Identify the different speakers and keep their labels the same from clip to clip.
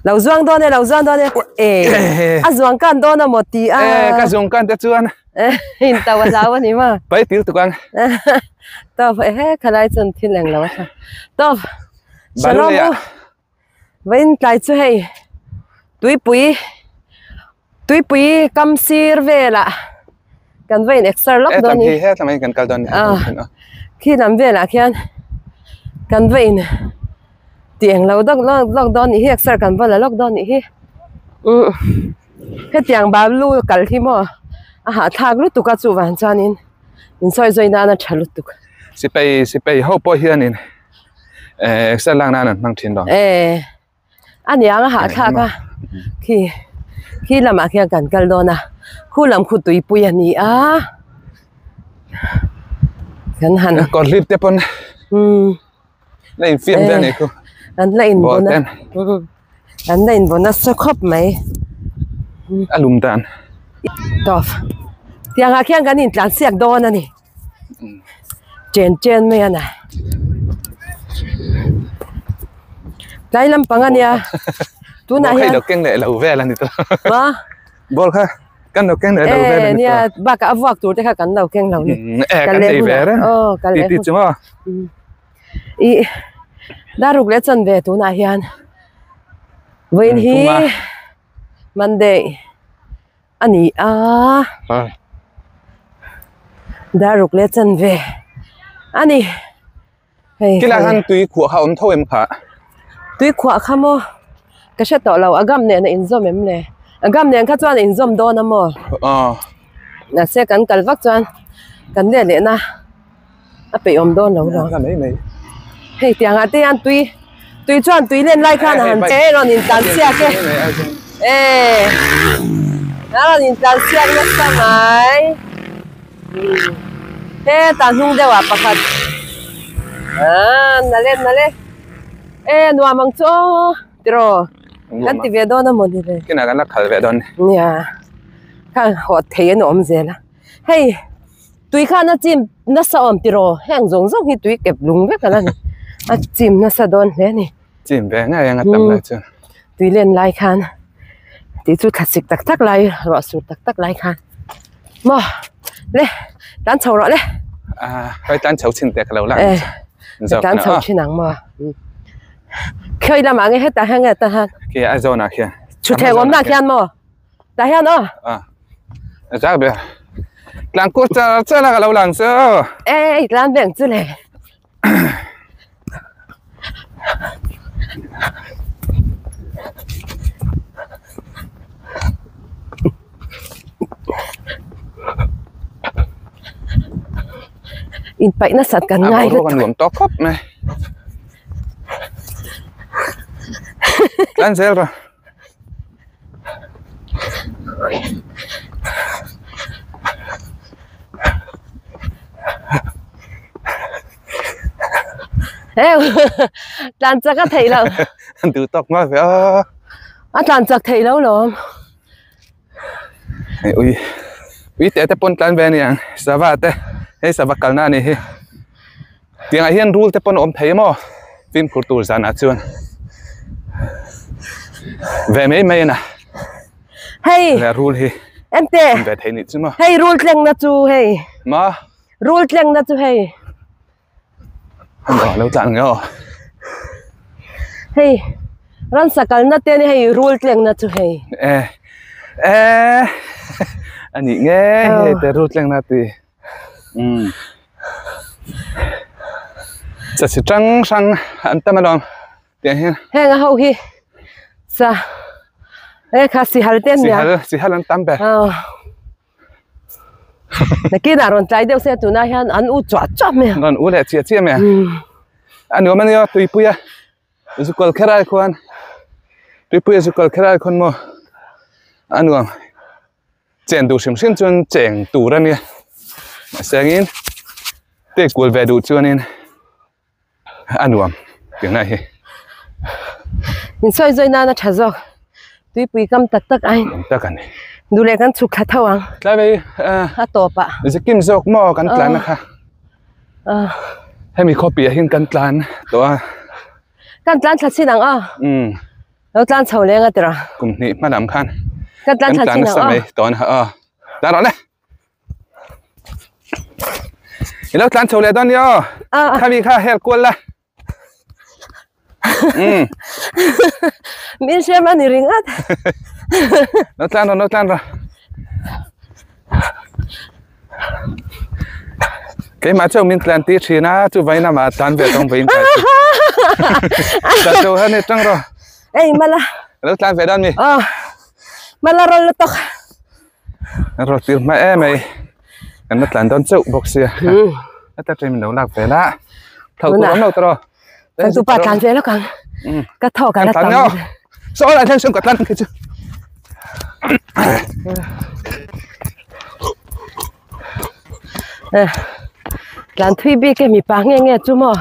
Speaker 1: Lo zuang dawn e, lo zuang dawn e. E, a zuang kan dawn a maw ti a.
Speaker 2: E, ka zuang kan te chuan.
Speaker 1: In to a hlau a ni maw?
Speaker 2: Pai til tuk ang.
Speaker 1: Tawp, ehe, khalai chuan thil eng lo a tha. Tawp, Shalom u. Vawiin tlai chu hei tuipui tuipui kam sir velah kan va in exer lawk dawn
Speaker 2: ni. He tlangin kan kal dawn ni.
Speaker 1: Ah, khi lam velah khian kan va in ti eng lo dawk lawk dawn nih hi exer kan va la lawk dawn nih hi. Umm hetiang balu kal hi maw a hahthlak lutuk a chuvang chuanin insawi zawi nan a tha lutuk.
Speaker 2: Sipai sipai ho pawh hianin eh exer lak nan an hmang thin lo.
Speaker 1: Eh a niang a hahthlak a khi khi lamah khian kan kal dawn a khu lam khu tuipui a ni a kan han
Speaker 2: kawr hlip te pawn
Speaker 1: umm
Speaker 2: la in fiam vel a nih khu
Speaker 1: an la in bun a an la in bun nasa khawp mai
Speaker 2: a lum dan
Speaker 1: tawp tiang ah khian kan intlan siak dawn a ni. Chen chen mai a na. Tlai lampang a nia. Tunah hian.
Speaker 2: Ball kha i lo keng leh lo vel a ni tawh.
Speaker 1: Ma?
Speaker 2: Ball kha kan lo keng leh lo vel a ni tawh.
Speaker 1: Eh nia bakah a vuak tur te kha kan lo keng lo ni.
Speaker 2: Eh kan nei ve reng.
Speaker 1: Aw kal leh.
Speaker 2: Ti ti chu maw?
Speaker 1: I daruk leh chan ve tunah hian. Vawiin hi Monday. A ni a daruk leh chanve a ni
Speaker 2: hei khilai han tui khuah kha awm tho em kha
Speaker 1: tui khuah kha maw ka hre tawh lo a gam nen a inzawm em le a gam nen kha chuan a inzawm dawn a maw mahse kan kal vak chuan kan let leh na a peih awm dawn lo lo hei tiang ah te hian tui tui chuan tui len lai khan a han che rawn in tlan chhiak e e a rawn in tlan chhiak nasa mai hetah hnung deuh ah pakhat ah nale nale e nuam ang chu aw tiraw kan ti ve dawn a mawni le
Speaker 2: kinah kan la khal ve dawn
Speaker 1: nia kha haw thei an awm zel a hei. Tui khan a chim nasa awm tiraw heng zawng zawng hi tui kep lung vek ala ni a chim nasa dawn hle a ni.
Speaker 2: Chim ve ngei ang a tam lai chuan.
Speaker 1: Tui len lai khan tih chu thlasik tak tak lai ruah sur tak tak lai khan maw le tan chho rawh le.
Speaker 2: Ah kai tan chho chin te ka lo la
Speaker 1: ang che. Tan chho chin ang maw. Khawi lamah nge hetah hian nge tah hian.
Speaker 2: Khi a zawnah khian.
Speaker 1: Thutthleng awmna khian maw. Tah hian aw.
Speaker 2: Ah. Zak be. Tlang ku char char a ka lo lang chu.
Speaker 1: Ê, tlan beng chu le. In paih nasat kan ngai
Speaker 2: lutuk. A boruak a nuam tawk khawp mai. Tlan zel rawh.
Speaker 1: Heu tlan chak a theih loh.
Speaker 2: An duh tawk mai ve a.
Speaker 1: A tlan chak theih loh lawm.
Speaker 2: Hei ui ui te te pawn tlan ve a niang sava te hei sava kalna a nih hi. Tiangah hian rul te pawn a awm thei maw fimkhur tur zanah chuan ve mai mai a na
Speaker 1: hei
Speaker 2: le rul hi
Speaker 1: ente
Speaker 2: ve thei nih chu maw
Speaker 1: hei rul tleng na chu hei
Speaker 2: ma
Speaker 1: rul tleng na chu hei
Speaker 2: an lo lo tlan nge aw
Speaker 1: hei ransa kalna te ni hei rul tleng na chu hei
Speaker 2: e e ani nge hei te rul tleng na ti umm cha chi hrang hrang an tam alawm tiang hian
Speaker 1: heng a ho hi cha e kha sihal te an nia
Speaker 2: sihal sihal an tam ber
Speaker 1: aw nakinah rawn tlai deuh se tunah hian an u chuah chuah mai a
Speaker 2: rawn u leh chiah chiah mai a a nuam ania tuipui a Zukal kher ai khuan tuipui a zukal kher ai khuan maw a nuam. Chen duh hrim hrim chuan cheng tur a nia mahse angin pek kual ve duh chuanin a nuam tihna hi.
Speaker 1: In sawi zawi nan a tha zawk tuipui kam tak tak ain
Speaker 2: tak a ni.
Speaker 1: Duh leh kan chhuk thla tho ang.
Speaker 2: Tlai mai
Speaker 1: a tawp ah.
Speaker 2: Zikim zawk maw kan tlan na kha. Hemi khawpi ah hian kan tlan tawh a.
Speaker 1: Kan tlan thla chin ang a.
Speaker 2: Umm.
Speaker 1: Lo tlan chho leng a tira.
Speaker 2: Kum hnih hma lam khan.
Speaker 1: Kan tlan thla chin
Speaker 2: ang aw. Tawn ha aw. Tlan rawh le. I lo tlan chho leh dawn nia aw. Khami kha hel kual la. Um.
Speaker 1: Min hrem a ni ringawt.
Speaker 2: Lo tlan rawh, lo tlan rawh. Keimah chauh min tlan tir thin a, chu vawiin amah tlan ve tawng vawiin tlan chu. Tlan chho han i tang rawh.
Speaker 1: Ei mala.
Speaker 2: Lo tlan ve dan mi.
Speaker 1: Aw. Mala rawl lutuk.
Speaker 2: Rawl tir hma em ei. Kan la tlan dawn chauh bawk sia. Heta train min lo lak ve la. Thau tur awm lo tawh.
Speaker 1: Kan tu pa tlan ve lawk ang. Ka thaw ka la tam.
Speaker 2: Saw lai thleng sawn ka tlan khi chu.
Speaker 1: Tlan thui bik e mipa nge nge chu maw.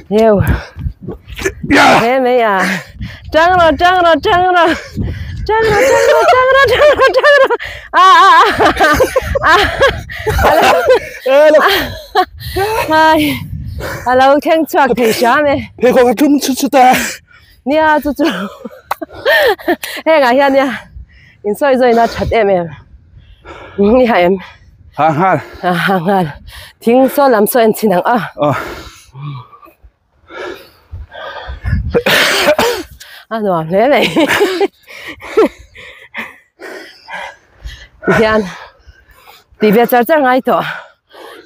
Speaker 1: Yêu. Thế mấy à. Trăng rồi, trăng rồi, trăng rồi. Trăng rồi, trăng rồi, trăng rồi, trăng rồi, trăng rồi. À à à. À. Ai. Alo thleng chhuak thei hram e.
Speaker 2: He kawng a tum chut chut a.
Speaker 1: Nia chu chu. Hengah hian nia in sawi zawi na that em em. Ni ha em.
Speaker 2: Ha nghal.
Speaker 1: Ha nghal. Thing saw lam saw en chin ang a.
Speaker 2: Aw.
Speaker 1: A nuam hle mai. Tihian tih ve char char ngai tawh.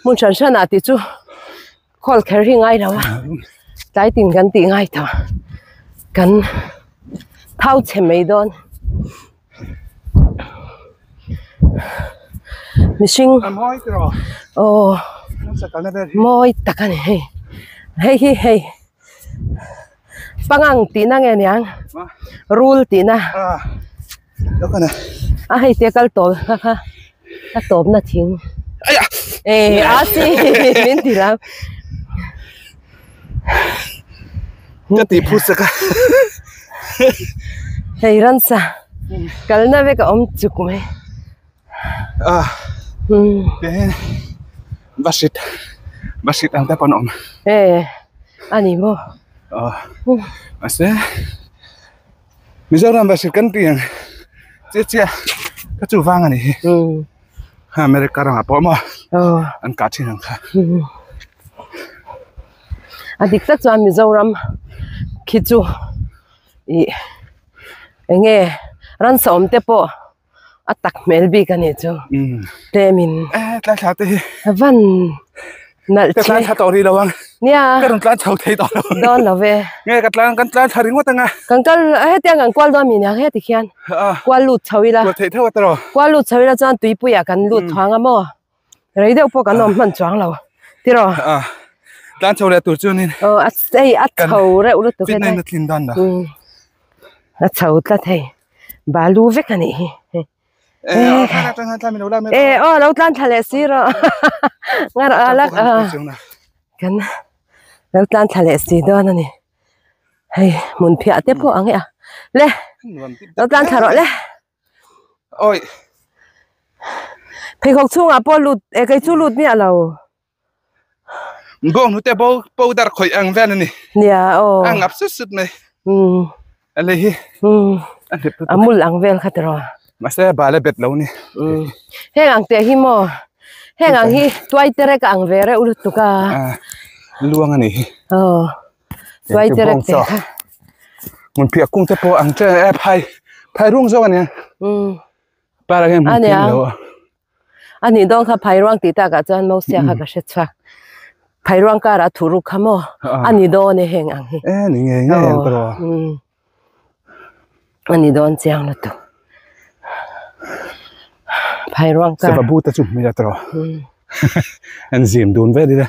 Speaker 1: Hmun hran hran ah tih chu khawl kher hi ngai lo a tlai tin kan tih ngai tawh kan thau chhe mai dawn mihring aw mawi tak a ni hei hei hi hei pangang tihna nge niang rul tihna. A hei te kal tawp kha kha a tawpna thing e a si min ti lam
Speaker 2: ka ti phut sak a
Speaker 1: hei ransa kalna vek a awm chuk mai
Speaker 2: a basit basit ang te pawn a awm
Speaker 1: e ani maw
Speaker 2: mahse Mizoram vahrit kan tih ang chiah chiah ka chu vang a ni hi America ramah pawh maw an kah thin ang kha.
Speaker 1: A dik tak chuan Mizoram khi chu ih eng nge ransa awm te pawh a tak hmel bik a nih chu tlemin
Speaker 2: eh tlai thla te hi
Speaker 1: van nalh
Speaker 2: ka tlan thla tawh rih lo ang
Speaker 1: nia
Speaker 2: ka rawn tlan chho thei tawh lo
Speaker 1: dawn lo ve
Speaker 2: nge ka tlan kan tlan thla ringawt anga
Speaker 1: kan kal hetiang kan kual dawn mi nia heti khian kual lut chho ila
Speaker 2: kual theih theuh a tawh
Speaker 1: kual lut chho ila chuan tuipuiah kan lut thuang a maw rei deuh pawh kan awm hman chuang lo tiraw
Speaker 2: tlan chho leh tur chuanin
Speaker 1: aw a hei a chho reuh lutuk
Speaker 2: fitna in a tlin dan la
Speaker 1: a chho tlat hei balu vek a nih hi e aw lo tlan thla leh si rawh ngar a lak a kan lo tlan thla leh si dawn a ni hei hmun phiah te pawh ang e a le lo tlan thla rawh le.
Speaker 2: Oi.
Speaker 1: Pheikhawk chhungah pawh lut e kei chu lut miah lo.
Speaker 2: Bawng hnute bo powder khawih ang vel a ni.
Speaker 1: Nia aw.
Speaker 2: A ngap sut sut mai.
Speaker 1: Um.
Speaker 2: A lei hi.
Speaker 1: Um.
Speaker 2: A hlep lutuk.
Speaker 1: A mul ang vel kha tiraw.
Speaker 2: Mahse bal a bet lo ni.
Speaker 1: Um. Heng ang teh hi maw. Heng ang hi tuai terek a ang ve reuh lutuk a.
Speaker 2: A luang a ni hi.
Speaker 1: Aw. Tuai terek teh kha.
Speaker 2: Hmun phiah kung te pawh ang che e phai phai ruang zawk a nia.
Speaker 1: Um.
Speaker 2: Para nge hmun phiah lo a.
Speaker 1: A nih dawn kha phai ruang tih takah chuan Mosia kha ka hre chhuak. Phai ruang karah thu ruk kha maw a ni dawn e heng ang hi.
Speaker 2: E ni nge nge ang tawh.
Speaker 1: Um. A ni dawn chiang lutuk. Phai ruang kar.
Speaker 2: Sava bu te chu hmel a tawh. An zim dun vel ila.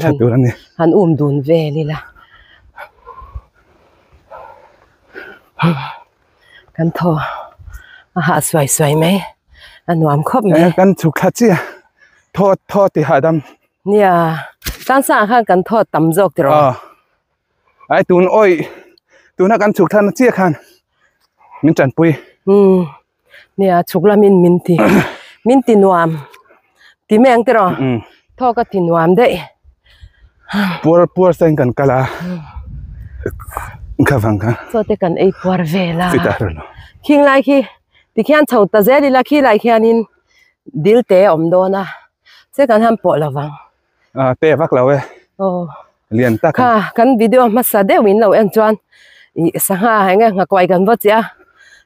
Speaker 2: Tha tur a ni.
Speaker 1: Han um dun vel ila. Kan thaw a hah suai suai mai. A nuam khawp mai.
Speaker 2: Kan chhuk thla chiah. Thaw thaw ti hahdam.
Speaker 1: Nia. Tlangsangah khan kan thaw tam zawk tiraw.
Speaker 2: Ai tun awi tuna kan chhuk thlan chiah khan min tanpui.
Speaker 1: Umm nia chhuk lamin min ti Min ti nuam. Ti mai ang tiraw? Thawk a ti nuam daih.
Speaker 2: Puar puar sain kan kal a. Kha vang kha.
Speaker 1: Chaw te kan ei puar vel a.
Speaker 2: Fit a hrelo.
Speaker 1: Khing lai khi tikhian chho ta zel ila khi lai khianin dil te a awm dawn a. Che kan han pawh lo vang.
Speaker 2: A te vak lo e.
Speaker 1: Aw.
Speaker 2: Lian tak.
Speaker 1: Kha kan video hmasa deuh in lo en chuan ih sangha enge nghakuai kan va chiah a.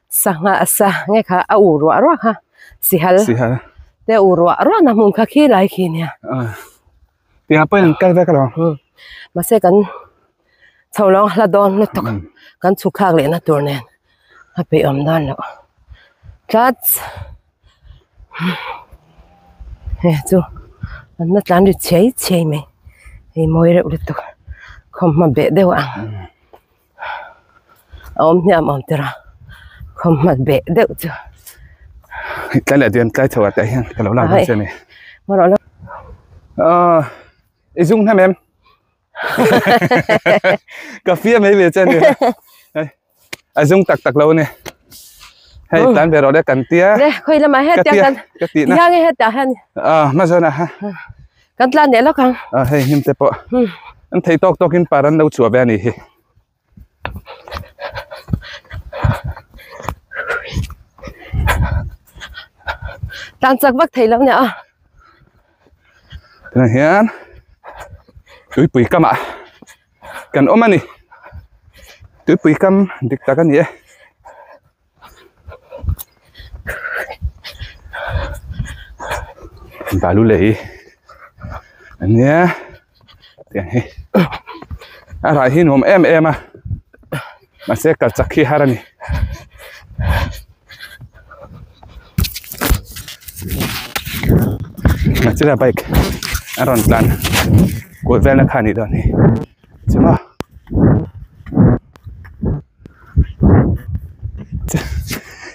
Speaker 1: Sangha sa nge kha a u ruah ruah kha sihal.
Speaker 2: Sihal.
Speaker 1: Te u ruah ruah na hmun kha khi lai khi nia.
Speaker 2: A. Tiang pawhin an kal vek alawm.
Speaker 1: Hmm. Mahse kan chho lawng hla dawn lutuk. Kan chhuk thlak lehna tur nen a peih awm dawn loh. Tlats. He chu an la tlan ri chhei chhei mai hei mawi reuh lutuk khawmhma beh deuh ang a awm hniam awm tira khawmhma beh deuh chu
Speaker 2: tlai leh dian tlai chho ah te hian ka lo lak dawn che ni ah i zung hnem em Ka fia mai ve che ni. A zung tak tak lo ni. Hei tan ve rawh le kan tia.
Speaker 1: Le khoi lama he tia kan.
Speaker 2: Ka ti na.
Speaker 1: Tiang he ta han.
Speaker 2: Ah ma zona ha.
Speaker 1: Kan tlan ne lokang.
Speaker 2: Ah hei him te pawh. An thei tawk tawkin par an lo chhuah ve a ni hi.
Speaker 1: Tan chak vak thei lo nia a.
Speaker 2: Tunah hian tuipui kamah kan awm a ni. Tuipui kam dik tak a ni e. Balu lei a nia tiang hi a rah hi nuam em em a mahse kal chak hi har a ni. Nachila bike a rawn tlan kual velna kha a nih dawn hi chuma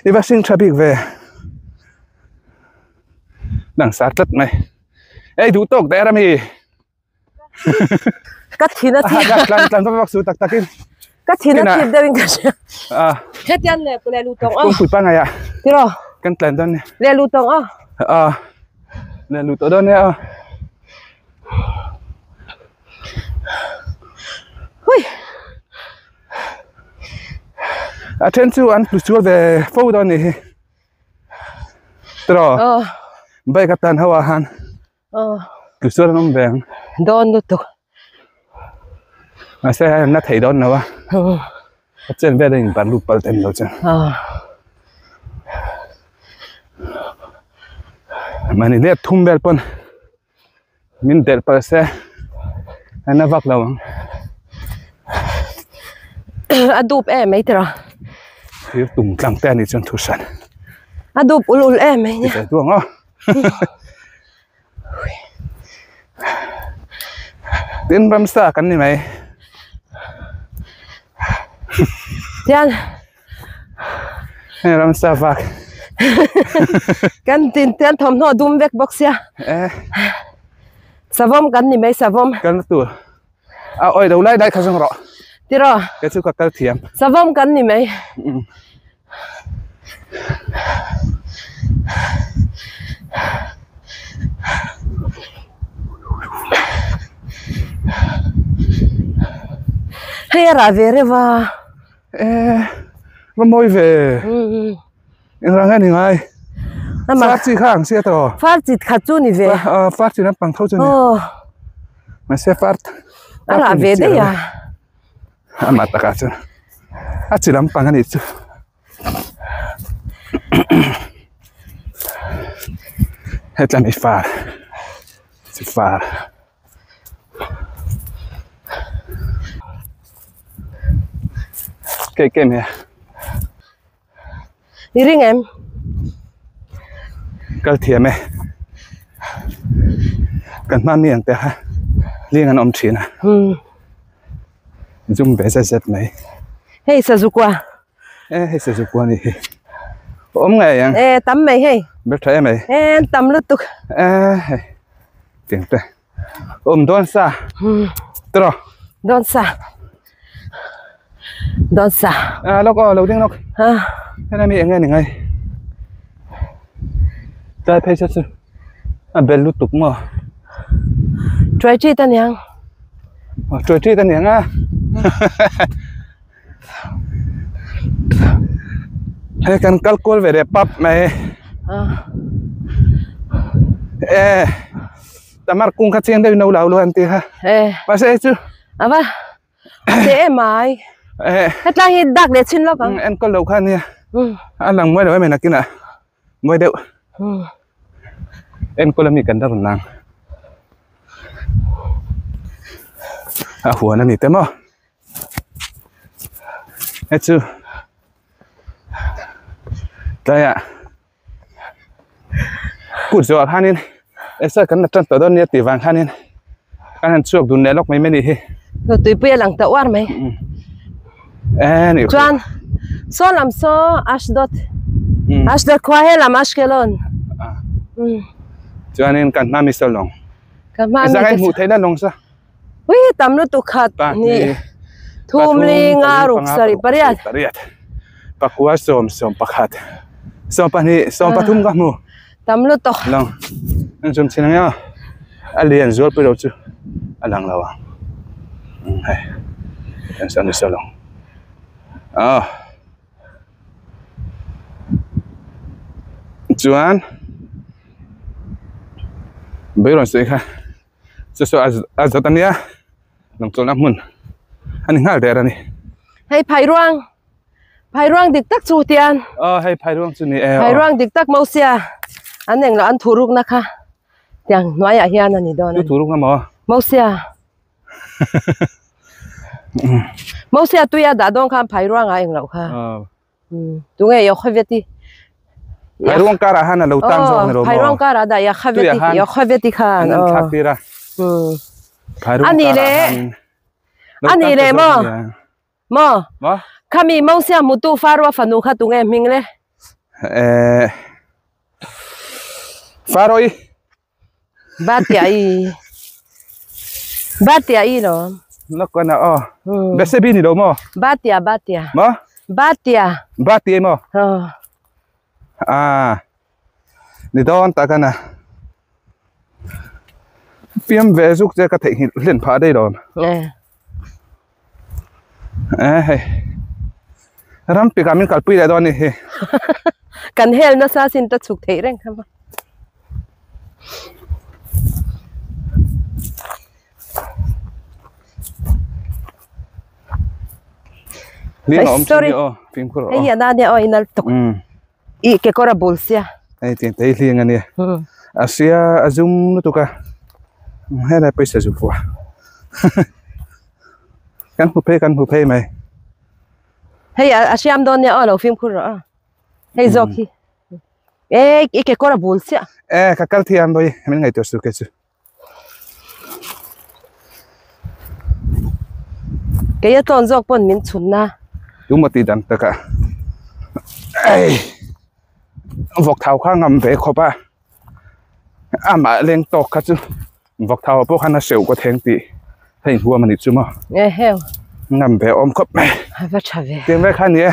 Speaker 2: i va hring tha bik ve lang sar tlat mai ei duh tawk der ami.
Speaker 1: Ka thin a thip.
Speaker 2: Tlan tlan vak vak su tak takin.
Speaker 1: Ka thin a thip deuhin ka hria. Hetian le le lu tawng a.
Speaker 2: Kawngpui pangai a.
Speaker 1: Tiro.
Speaker 2: Kan tlan dawn ni.
Speaker 1: Le lu tawng a.
Speaker 2: A. Le lu tawh dawn nia a.
Speaker 1: Hui.
Speaker 2: A then chu an tlu sual ve fo dawn ni hi. Tiro. Bike a tlan ho ah han. Tlu sual an awm ve ang.
Speaker 1: Dawn lutuk.
Speaker 2: Mahse hei an la thei dawn lo a. A chen vel a in ban lut palh ta ni lo chuan. Mahni let thum vel pawn min delh palh se a na vak lo ang.
Speaker 1: A dup em mai tiraw.
Speaker 2: Thir tum tlang te a nih chuan thu hran.
Speaker 1: A dup ul ul em mai nia.
Speaker 2: Ti ve duang aw. Tin ramsa kan ni mai.
Speaker 1: Tian.
Speaker 2: Hei ramsa vak.
Speaker 1: Kan tin tian thawmhnaw dum vek bawk sia.
Speaker 2: Eh.
Speaker 1: Savawm kan ni mai savawm.
Speaker 2: Kan tur. A oi lo lai lai kha zawng rawh.
Speaker 1: Tiraw.
Speaker 2: Kei chu ka kal thiam.
Speaker 1: Savawm kan ni mai. Hei a rah ve reuh a.
Speaker 2: Eh va mawi ve. Eng rang nge ni ngai. Far chi kha ang sia tawh.
Speaker 1: Far chi khat chu ni ve.
Speaker 2: Far chi lampang tho chu ni. Mahse far
Speaker 1: a rah ve daih a.
Speaker 2: Amah takah chuan a chi lampang a nih chu. Hetlai mi far chi far. Keih keih mai a.
Speaker 1: I ring em?
Speaker 2: Kal thiam e. Kan hma mi ang te kha hling an awm thin a. Zum ve zet zet mai.
Speaker 1: Hei sazukua.
Speaker 2: E hei sazukua ni hi. Awm ngei ang.
Speaker 1: E tam mai hei.
Speaker 2: Ber tha em ei.
Speaker 1: E tam lutuk.
Speaker 2: E hei. Tiang te. Awm dawn sa. Tiraw.
Speaker 1: Dawn sa. Dawn sa.
Speaker 2: Ah lawk aw lo ding lawk.
Speaker 1: Ha.
Speaker 2: Helai mi eng nge ni ngai. Tlai phei se chu a bel lutuk maw?
Speaker 1: Tuai ṭit a niang.
Speaker 2: Tuai ṭit a niang a. Hei kan kal kual ve leh pap mai. E tamar kung kha chiang deuh in lo lau lo an ti kha. Mahse hei chu.
Speaker 1: Ava. Te em mai. Hetlai hi dak leh chhin lawk ang.
Speaker 2: Enkawl lo kha ania. A lang mawi lo em nakinah. Mawi deuh. Enkawl ami kan la rawn lang. A huan ani te maw. Hei chu tlaiah kut zawhah khanin exer kan la tan tawh dawn nia tih vang khanin kan han chhuak dun leh lawk mai mai a nih hi.
Speaker 1: Tuipui a lang ta uar mai.
Speaker 2: E
Speaker 1: Chuan saw lam saw Ashdod Ashdod khua he lam Ashkelon.
Speaker 2: Chuanin kan hma mi saw lawng.
Speaker 1: Kan hma mi.
Speaker 2: Zang hmuh theih na lawng sa.
Speaker 1: Ui tam lutuk khat ni thum li nga ruk sarih pariat.
Speaker 2: Pariat. Pakua sawm sawm pakhat. Sawm pahnih sawm pathum ka hmu.
Speaker 1: Tam lutuk.
Speaker 2: Lang. An chum chin ang emaw. A lian zual pui lo chu a lang lo ang. Hei. Kan sawn ni saw lo. Ah. Chuan Beirawn sawi kha Chu chu a zat a nia lawng chawlhna hmun a ni nghal der a ni.
Speaker 1: Hei phairuang phairuang dik tak chu tian.
Speaker 2: Aw hei phairuang chu ni e.
Speaker 1: Phairuang dik tak Mosia an englo an thurukna kha tiang hnuaiah hian a ni dawn a ni.
Speaker 2: Chu thurukna maw?
Speaker 1: Mosia Mosia tuia dah dawn khan phairuangah englo kha. Tunge Yocheved-i?
Speaker 2: Phairuang karah khan a lo tang zawk ni lo maw?
Speaker 1: Phairuang karah dah Yocheved-i Yocheved-i khan.
Speaker 2: An thlak tir a. Phairuang karah khan.
Speaker 1: Ani le maw? Maw?
Speaker 2: Maw?
Speaker 1: Khami Mosia hmutu Faroa fanu kha tunge hming le?
Speaker 2: Eh Faroi.
Speaker 1: Batiai. Batiai lo.
Speaker 2: Lak na aw. Besebi ni lo maw?
Speaker 1: Batia Batia.
Speaker 2: Maw?
Speaker 1: Batia.
Speaker 2: Batia maw?
Speaker 1: Aw.
Speaker 2: Ah. Ni dawn tak ana. Piam ve zuk che ka theih hlen phah daih lo.
Speaker 1: Eh.
Speaker 2: Eh hei. Ram pikah min kalpui leh dawn a ni hi.
Speaker 1: Kan hel nasa sin ta chhuk theih reng kha maw.
Speaker 2: Hling a awm thin hi aw, fimkhur aw.
Speaker 1: Hei hi a na nia aw inal tuk. I kekawr a bul sia.
Speaker 2: Hei tiang te hi hling a nia. A sia a zum lutuk a. Helai pawisa zu pawh a. Kan hmu phei kan hmu phei mai.
Speaker 1: Hei a hriam dawn nia aw lo fimkhur rawh a. Hei zawk hi. E i kekawr a bul chiah.
Speaker 2: E ka kal thiam bawi min ngaihtuah su ke chu.
Speaker 1: Kei a tlawn zawk pawn min chhun na.
Speaker 2: Tu maw tih dan takah ei vawk thau kha ngam ve khawp a amah leng tawk kha chu vawk thau ah pawh khan a hreuh ka thleng tih a inhuam a nih chu maw ngam ve awm khawp mai
Speaker 1: a va tha ve
Speaker 2: tiang vel kha a ni e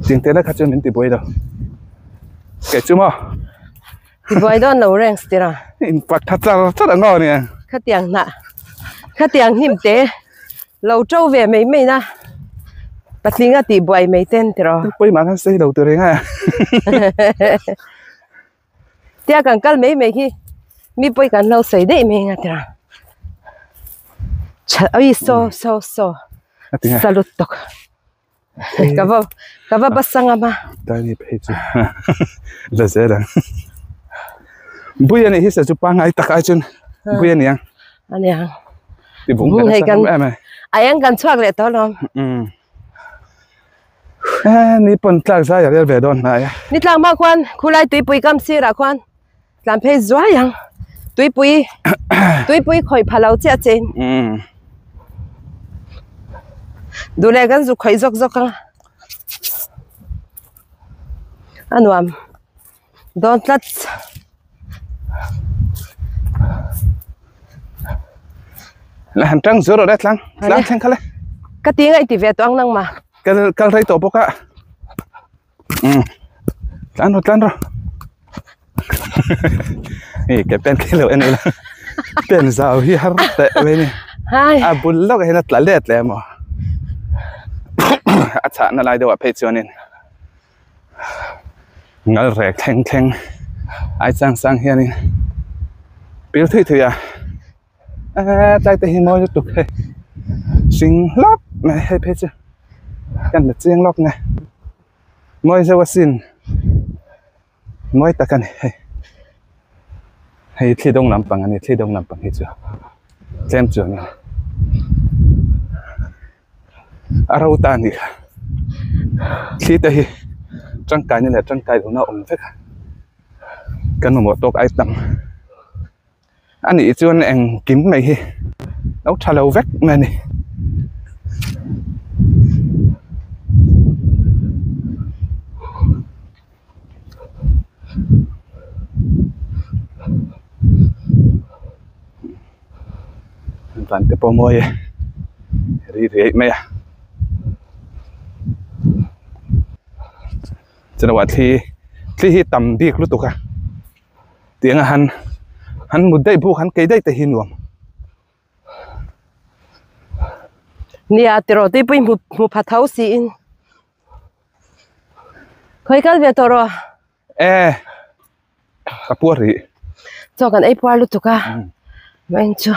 Speaker 2: tiang te la kha chuan min ti buai lo. Kei chu maw?
Speaker 1: Tibuai dawn lo reng stira.
Speaker 2: In pak tha char char ang aw nia.
Speaker 1: Khatiang hnah khatiang hnim te lo to ve mai mai na patling a tih buai mai ten tiraw.
Speaker 2: Pawimah khan sei lo tur reng a.
Speaker 1: Tia kan kal mai mai hi mi pawi kan lo sawi daih mai ang a tiraw. Tha oi saw saw saw salut tawk. Ka va ka va basang ama.
Speaker 2: Tani phei chu la zel ang. Bui ani hi sa chu pangai tak ai chun bui ani ang.
Speaker 1: Ani ang.
Speaker 2: Ti vung ve
Speaker 1: hei kan
Speaker 2: em ai.
Speaker 1: Ayang kan chhuak leh tawh lawm.
Speaker 2: Eh ni pon tlak zai a rel ve dawn hnai a.
Speaker 1: Ni tlak ma khuan khulai tuipui kam sirah khuan tlan phei zuai ang. Tuipui tuipui khawih pha lo chiah che in. Duh leh kan zuk khawih zawk zawk ang a. A nuam dawn tlat.
Speaker 2: La han tang zuar rawh le tlang tlang thleng kha le.
Speaker 1: Ka ti ngaih ti ve tawh ang nangmah.
Speaker 2: Kal kal rei tawh bawk a. Tlan rawh tlan rawh. Hei ke pen khi lo en ila. Pen zau hi har teh mai ni. A bul lawk ah hian a tla let leh emaw. A chhahna lai deuh ah phei chuanin ngal rek thleng thleng ai chang sang hianin pil thui thui a. Eee tlai te hi mawi lutuk hei hring hlawp mai hei phei chu kan la chiang lawk nge mawi zeuh asin mawi tak a ni hei hei thli dawng lampang a ni thli dawng lampang hi chu tlem chuan in a ro ta a nih kha thli te hi tangkaina leh tangkai lohna a awm vek a kan mamawh tawk ai tam. A nih chuan engkim mai hi lo tha lo vek mai a ni. Van te pawh mawi e ri riai mai a chuan thli thli hi tam bik lutuk a. Tiang a han han mut daih buk han kei daih te hi nuam.
Speaker 1: Nia tiraw tuipui hmu hmu pha tho siin khawi kal ve tawh rawh.
Speaker 2: E ka puar rih.
Speaker 1: Chaw kan ei puar lutuk a vawiin chu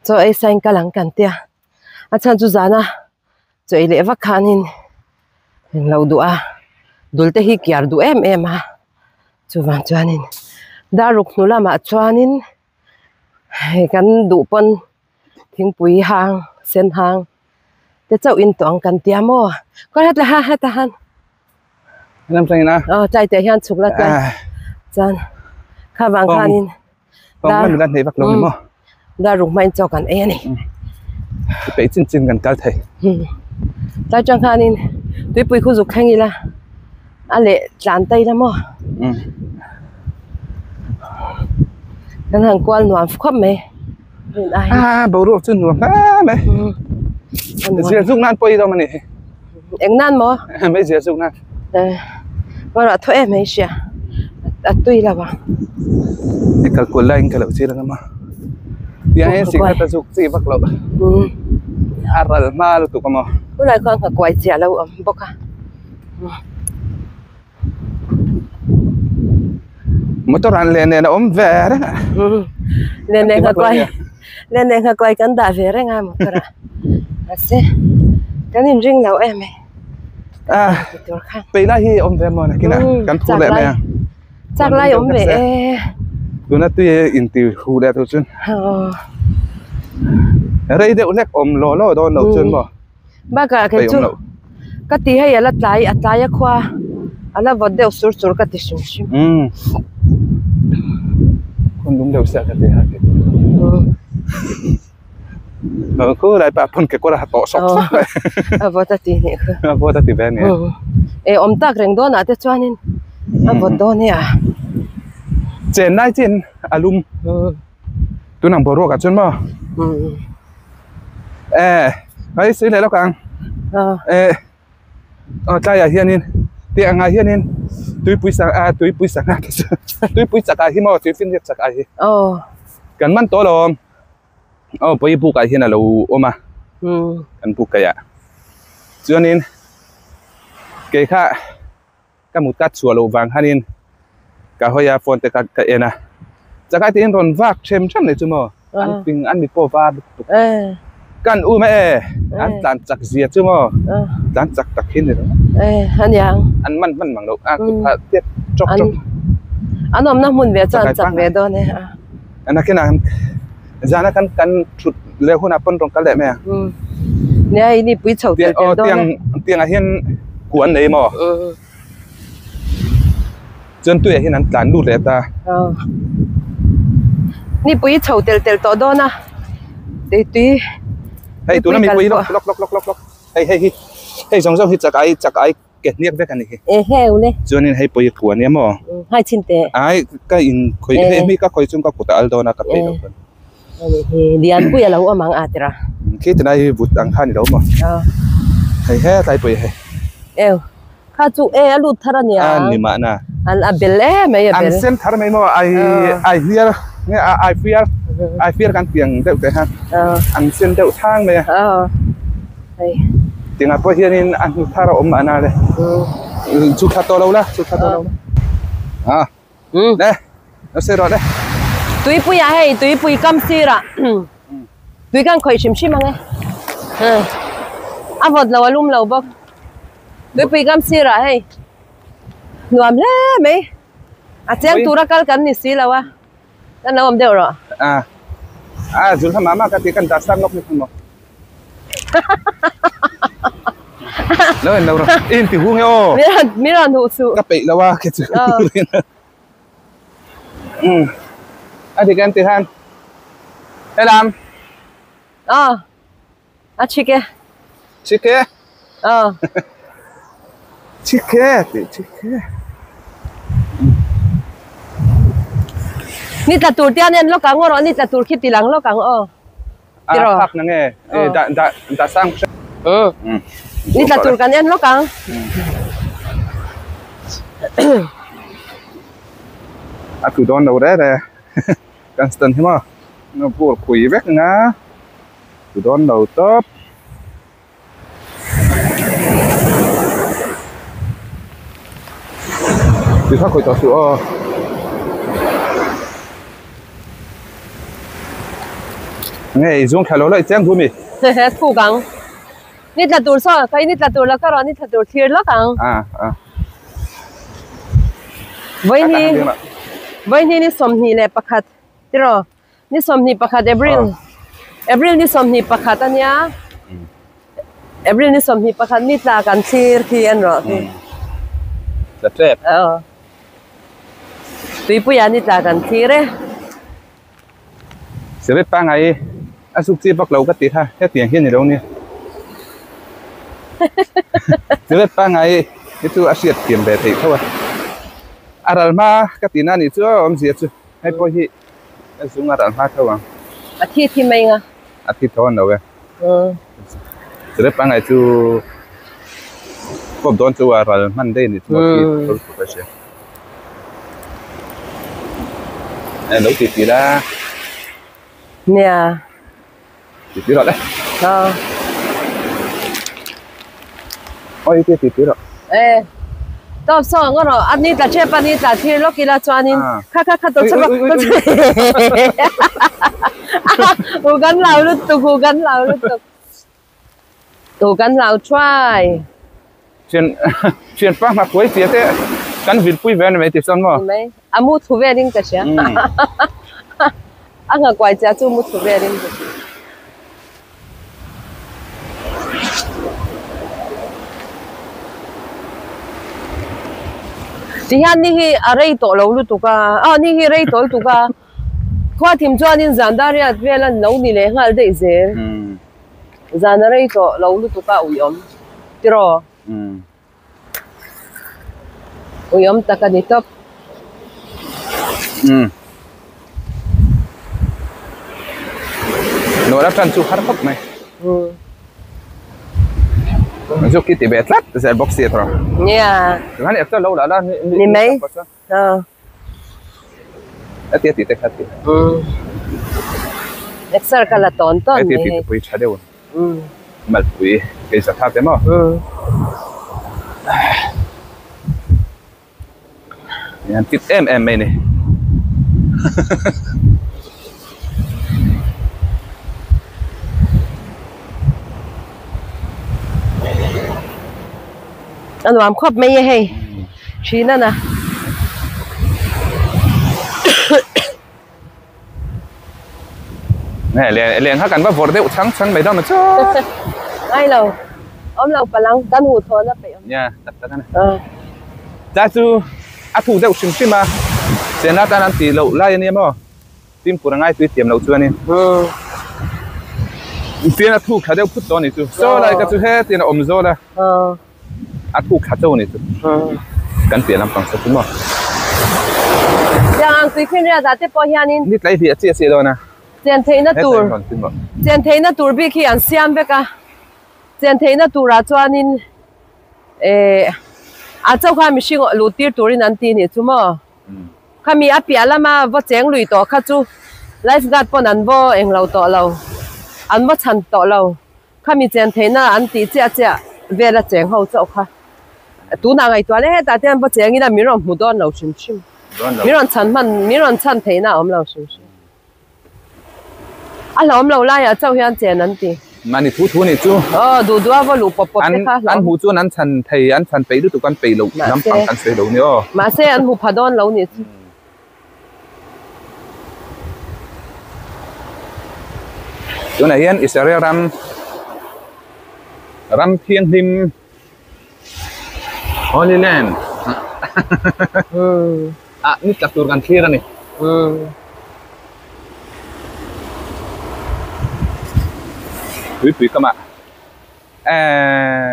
Speaker 1: chaw ei sain kal ang kan tia a chhan chu zana chaw ei leh vak khanin englo duh a dul te hi kiar duh em em a chuvang chuanin daruk hnu lamah chuanin hei kan duh pawn thingpui hang sen hang te chauh in tawng kan tia maw khawi hetla ha heta han aw tlai teh hian chhuk la tlai chuan kha vang khanin Dar ruk hmain chaw kan ei a ni.
Speaker 2: Peih chin chin kan kal thei.
Speaker 1: Tlai tang khanin tuipui khu zuk thleng ila a leh tlan ta ila maw. Kan han kual nuam khawp mai.
Speaker 2: A boruak chu nuam hle mai. Zir zuk nan pawh i dawm a ni.
Speaker 1: Eng nan maw?
Speaker 2: Mai zir zuk nan.
Speaker 1: Ruah thaw em mai hria a tui lo ang.
Speaker 2: I kal kual laiin ka lo chil ang a tiang hian sikret a zuk chi vak loh a ral hma lutuk a maw.
Speaker 1: Tunlai khuan ka kuai chiah lo awm bawk a.
Speaker 2: Motor an len nen a awm ve reng a.
Speaker 1: Len nen ka kuai len nen ka kuai kan dah ve reng a motor ah mahse kan inring lo em e.
Speaker 2: Ah peih lai hi awm ve maw nakin ah kan thu leh mai ang.
Speaker 1: Chak lai awm ve e.
Speaker 2: Tuna tui inti hu leh tur chuan rei deuh hlek awm law law dawn loh chuan maw.
Speaker 1: Bakah kei chu ka ti hei ala tlai a tlai a khua ala vawt deuh sur sur ka ti hrim hrim.
Speaker 2: Umm khun lung deuh sia ka ti ha kei chu. Khu lai pah phun kekawr a ha tawh sawk sawk mai.
Speaker 1: A vawt a ti nih khu.
Speaker 2: A vawt a ti ve ania.
Speaker 1: E awm tak reng dawn ah te chuanin a vawt dawn e a.
Speaker 2: Chen lai chin a lum. Tunang boruak ah chuan maw. Eh hei sei leh lawk ang eh aw tlaiah hianin tih angah hianin tuipui sang ah tuipui sangha te chu tuipui chakah hi maw tuifinriat chakah hi kan man tawh lo awm aw pawi bukah hian a lo awm a kan buk kaih ah chuanin kei kha ka mut ka chhuah loh vang khanin ka hawi a phone te kha ka en a chakai te in rawn vak them them nei chu maw an ping an mi pawh var lutuk kan um e an tlan chak zia chu maw tlan chak tak hi ni an man hman mang loh a kut phah tep chawk chawk
Speaker 1: an awmna hmun ve chuan chak ve dawn e
Speaker 2: nakinah zana kan kan thut leh hunah pawn rawn kal leh mai a
Speaker 1: nia hei ni pui chho tel tel dawn a
Speaker 2: tiang ah hian kuh an nei maw chuan tuiah hian an tlan lut leh ta
Speaker 1: ni pui chho tel tel tawh dawn a tui tui
Speaker 2: hei tuna mipui lawk lawk lawk lawk lawk hei hei hi hei zawng zawng hi chakai chakai ke hniak vek a ni hi.
Speaker 1: E heu le.
Speaker 2: Chuanin hei pawh i kua nia maw?
Speaker 1: Hai chin teh.
Speaker 2: Ai ka in khawi hei mi ka khawi chung ka kut a al dawn a ka peih lo chuan.
Speaker 1: Ani hi Lianpui a lo awm ang a tira.
Speaker 2: Khi tilai hi vut ang kha a ni lo maw? Hei he tlai pawh i hei.
Speaker 1: Eu. Kha chu e a lut thar a nia.
Speaker 2: A ni mahna.
Speaker 1: An a bel em mai a bel.
Speaker 2: An sen thar mai maw ai ai hliar nge ai fiar ai fiar kan tiang deuh te kha an sen deuh thang mai a.
Speaker 1: Hei.
Speaker 2: Tingah pawh hianin a hnu thar a awm mahna le. Chu thla tawh lo la chu thla tawh lo la. A. Le lo sawi rawh le.
Speaker 1: Tuipuiah hei tuipui kam sirah tui kan khawih hrim hrim ang e. A vawt lo a lum lo bawk. Tuipui kam sirah hei nuam hle mai. A cheng tura kal kan ni si lo a. Kan lo awm deuh rawh.
Speaker 2: A a zul kha mama ka ti kan dah sang lawk ni thung maw. Lo en lo rawh. In ti hung e aw.
Speaker 1: Mi rawn mi rawn huh suh.
Speaker 2: Ka peih lo a ke chu. Um. A ti kan ti han. Helam.
Speaker 1: Aw. A chik e.
Speaker 2: Chik e.
Speaker 1: Aw.
Speaker 2: Chik e ti chik e.
Speaker 1: Ni tla tur te an en lawk ang aw rawh ni tla tur khi ti lang lawk ang aw.
Speaker 2: A phak na nge da da da sang
Speaker 1: Um. Ni tla tur kan en lawk ang.
Speaker 2: A tu dawn lo re re. Kan stand hi maw. No bur phui vek nga. Tu dawn lo tawp. Tui kha khawi tawh suh aw. Nge i zung thla lo la i chiang du mi.
Speaker 1: Thuk ang. Ni tla tur saw kai ni tla tur la ka rawn ni tla tur thlir lawk ang.
Speaker 2: A a.
Speaker 1: Vawiin vawiin ni 21 tiraw. Ni 21 April April ni 21 a nia April ni 21 ni tla kan thlir khi an rawh khi
Speaker 2: Tla tep
Speaker 1: Aw Tuipuia ni tla kan thlir e
Speaker 2: Cigarette pangai a zuk chi vak lo ka ti kha hetiang hian ni lo nia Cigarette pangai hi chu a hriat thiam ve theih tho a a ral hma ka tihna a nih chu awmzia chu hei pawh hi A zung a ral hma tho ang.
Speaker 1: A thi thi mai nga.
Speaker 2: A thi tho an lo e. Chere pangai chu kawp dawn chu a ral hman daih a ni chu a thi tho tho ka hria. E lo ti ti la.
Speaker 1: Nia.
Speaker 2: Ti ti rawh le.
Speaker 1: Aw.
Speaker 2: Oi ti ti ti rawh.
Speaker 1: E. Tawp saw ang rawh a ni tla thep a ni tla thlir lawk ila chuanin kha kha kha tawp chhap a u kan lau lutuk u kan lau lutuk u kan lau thuai.
Speaker 2: Thian thian pa hma kuai tia te kan vil pui ve a ni mai ti chuan maw.
Speaker 1: Mai a mu thu velin ka hria a nghakuai chia chu mu thu velin ka hria. Tihian ni hi a rei tawh lo lutuk a aw ni hi rei tawh lutuk a khua thim chuanin zan dar riat vel an lo ni leh nghal daih zel zan a rei tawh lo lutuk a uiawm tiraw uiawm tak a ni tawp.
Speaker 2: Nuala tan chu har khawp mai. Chu khi ti ve tlat zel bawk si tawh.
Speaker 1: Nia.
Speaker 2: Chuan extra lo la la
Speaker 1: ni mai.
Speaker 2: A ti a ti te kha ti.
Speaker 1: Extra ka la tawn tawn
Speaker 2: mai. A ti a ti te pui tha deuh. Malpui kei sa tha te maw. An fit em em mai ni.
Speaker 1: A nuam khawp mai e hei thin a na.
Speaker 2: Nge leh leh kha kan va vawrh deuh chang chang mai dawn chu.
Speaker 1: Ngai lo awm lo palang kan huh thawn a peih awm.
Speaker 2: Nia tak tak a ni. Tlai chu a thu deuh hrim hrim a chenna atan an tih loh lai a nia maw fimkhur a ngai tui thiam loh chu a ni. Tin a thuk thla deuh phut tawh a ni chu saw lai ka chu hetin a awm zawl a a thuk thla chauh a ni chu kan piah lampang saw chu maw.
Speaker 1: Tiang ang tuifinriat ah te pawh hianin.
Speaker 2: Ni tlai hliah chiah chiah dawn a.
Speaker 1: Chen theihna tur chen theihna tur bik hi an siam vek a chen theihna turah chuanin. Eh. A chauh kha mihring luh tir turin an ti nih chu maw? Khami a piah lama va cheng lui tawh kha chu life guard pawn an vaw englo tawh lo, an va chhan tawh lo. Khami chen theihna an tih chiah chiah vel a cheng ho chauh kha. Tunah ngaihtuah leh hetah te hian va cheng ila min rawn hmu dawn lo hrim hrim. Min rawn chhan hman, min rawn chhan theihna a awm lo hrim hrim. A hlauhawm lo laiah chauh hian chen an ti.
Speaker 2: Mahni thu thu nih chu.
Speaker 1: Aw, duh duh a va luh pawp pawp te kha
Speaker 2: hlauhawm. An hmuh chuan an chhan thei, an chhan peih lutuk an peih loh lampang kan sawi lo ni aw.
Speaker 1: Mahse an hmu pha dawn lo nih chu.
Speaker 2: Tunah hian Israel ram ram thianghlim Holy Land ah ni tla tur kan thlir a ni. Tuipui kam ah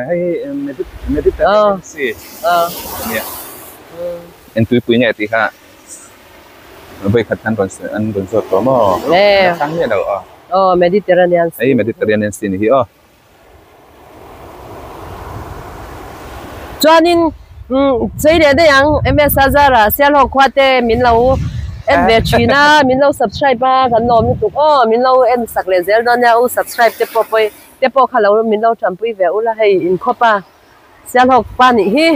Speaker 2: hei hi Mediterranean Sea a nia. Eng tuipui nge tih kha vawikhat khan rawn an rawn zawt tawh maw? A chhang miah lo aw.
Speaker 1: Aw Mediterranean Sea.
Speaker 2: Hei Mediterranean Sea ni hi aw.
Speaker 1: Chuanin chei leh daih ang MS Azara Sialhawk khua te min lo en ve thin a, min lo subscribe a kan lawm lutuk aw, min lo en sak leh zel dawn nia u subscribe te pawh pawi te pawh kha lo min lo tanpui ve ula hei inkhawp a Sialhawk pa nih hi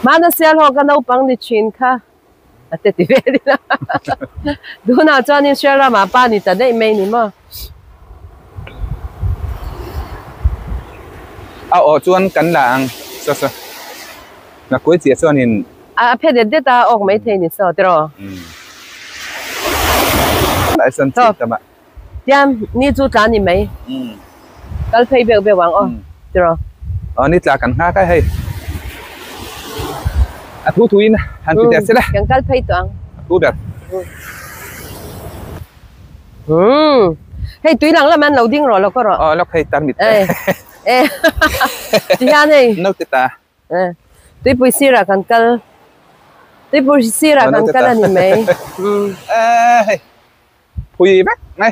Speaker 1: hmana Sialhawk a naupang ni thin kha. A te ti ve din a. Tunah chuan Israel ramah pa ni ta daih mai ni maw?
Speaker 2: A aw chuan kan la ang saw saw. Na kuai chiah chuanin.
Speaker 1: A phe det det a awk mai thei ni saw tiraw?
Speaker 2: Saw.
Speaker 1: Tiam ni chu tla ni mai. Kal phei beuh beuh ang aw tiraw.
Speaker 2: Aw ni tla kan nghak a hei. A thu thu in han ti der sela.
Speaker 1: Kan kal phei tawh ang.
Speaker 2: A thu ber.
Speaker 1: Hei tui lang lam an lo ding rawh lo ka rawh.
Speaker 2: Aw lawk hei tarmit.
Speaker 1: E. Tihian hei.
Speaker 2: Naute ta.
Speaker 1: Tuipui sirah kan kal Tuipui sirah kan kal a ni mai.
Speaker 2: Hei. Phui vek mai.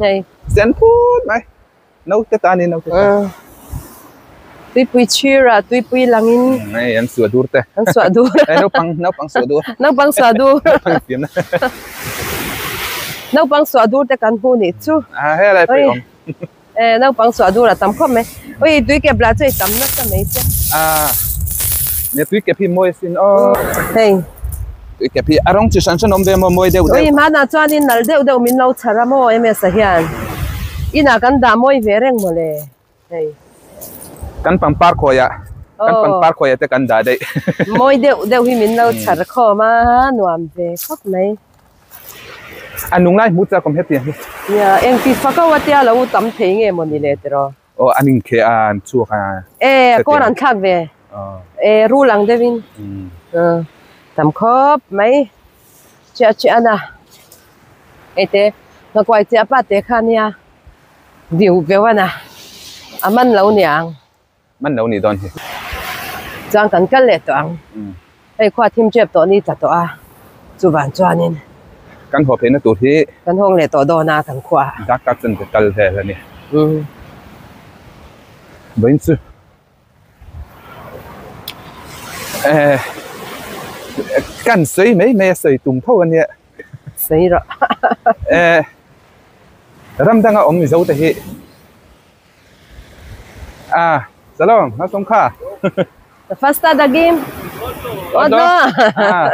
Speaker 1: Hei.
Speaker 2: Sen phut mai. Naute ta ni naute ta.
Speaker 1: Tuipui chhira tuipui langin.
Speaker 2: Hei an suah dur te.
Speaker 1: An suah dur.
Speaker 2: Hei naupang naupang suah dur.
Speaker 1: Naupang suah dur.
Speaker 2: Naupang fiam na.
Speaker 1: Naupang suah dur te kan hmu nih chu.
Speaker 2: A he lai pui awm.
Speaker 1: E naupang suah dur a tam khawp mai. Ui tui kep lah chu ei tam nasa mai che.
Speaker 2: A ne tui kep hi mawi asin aw.
Speaker 1: Hei.
Speaker 2: Tui kep hi a rawng chi hran hran awm ve maw mawi deuh deuh.
Speaker 1: Ui hmanah chuanin nal deuh deuh min lo chhar a maw MS a hian. Inah kan dah mawi ve reng mawle. Hei.
Speaker 2: Kan pangpar khawiah kan pangpar khawiah te kan dah daih.
Speaker 1: Mawi deuh deuh hi min lo chhar khawm a nuam ve khawp mai.
Speaker 2: A nung lai hmu chak awm hetiang hi.
Speaker 1: Nia, engti fak ho atia lo tam thei nge maw ni le tiraw?
Speaker 2: Aw, an inkheh a, an chhuak a.
Speaker 1: E, kawn an thlak ve. E, rul ang deuhin. Tam khawp mai. Chiah chiah a na. Hei te, nghakuai chiah pa te kha nia. Diu veuh a na. A man lo niang.
Speaker 2: Man lo nih dawn hi.
Speaker 1: Chuan kan kal leh tawh ang. Hei khua thim tep tawh ni tla tawh a, chuvan chuanin.
Speaker 2: Kan haw pheihna tur hi.
Speaker 1: Kan hawng leh tawh dawn a kan khua.
Speaker 2: Dak tak chuan ka kal vel a ni. Vawiin chu eh kan sawi mai mai a sawi tum tho a nia.
Speaker 1: Sawi rawh.
Speaker 2: Eh ram danga awm Mizo te hi. Ah, salom, na song kha.
Speaker 1: Fasta dagim. Odo.
Speaker 2: Ah.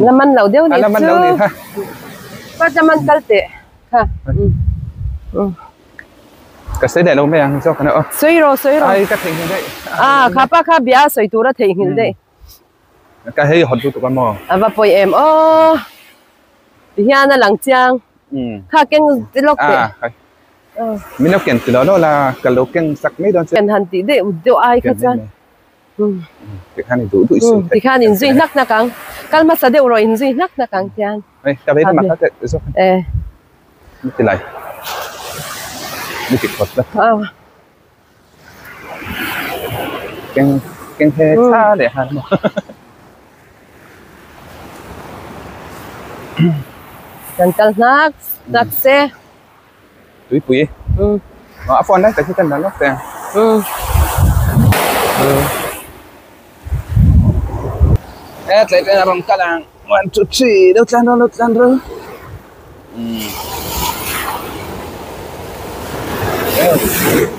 Speaker 1: La man lo deuh ni
Speaker 2: La man lo ni ha.
Speaker 1: Pa cha man kal te. Ha.
Speaker 2: Ka sei dai lo mai ang zo kana o.
Speaker 1: Soi ro soi ro.
Speaker 2: Ai ka thei ngil dai.
Speaker 1: Ah, kha pa kha bia soi tura thei ngil dai.
Speaker 2: Ka hei hot tu tu ka mo.
Speaker 1: Ava poi em o. Ti hian a lang chiang. Kha keng ti lawk teh.
Speaker 2: Min lo ken ti lo lo la ka lo keng sak mai dawn che.
Speaker 1: Ken han tih deuh deuh ai kha chuan.
Speaker 2: Ti khan in duh duh i sawi
Speaker 1: theih. Ti khan in zui hnak hnak ang. Kal hmasa deuh rawh in zui hnak hnak ang tian.
Speaker 2: Hei ka vei lamah kha teh zawk.
Speaker 1: E.
Speaker 2: Ni ti lai. Ni ti khawt la. Keng keng he tha leh han maw.
Speaker 1: Kan kal hnak hnak se.
Speaker 2: Tuipui. A phone lai tak hi kan la lawk teh ang. E tlai tlai a rawn kal ang 1 2 3 lo tlan rawh lo tlan rawh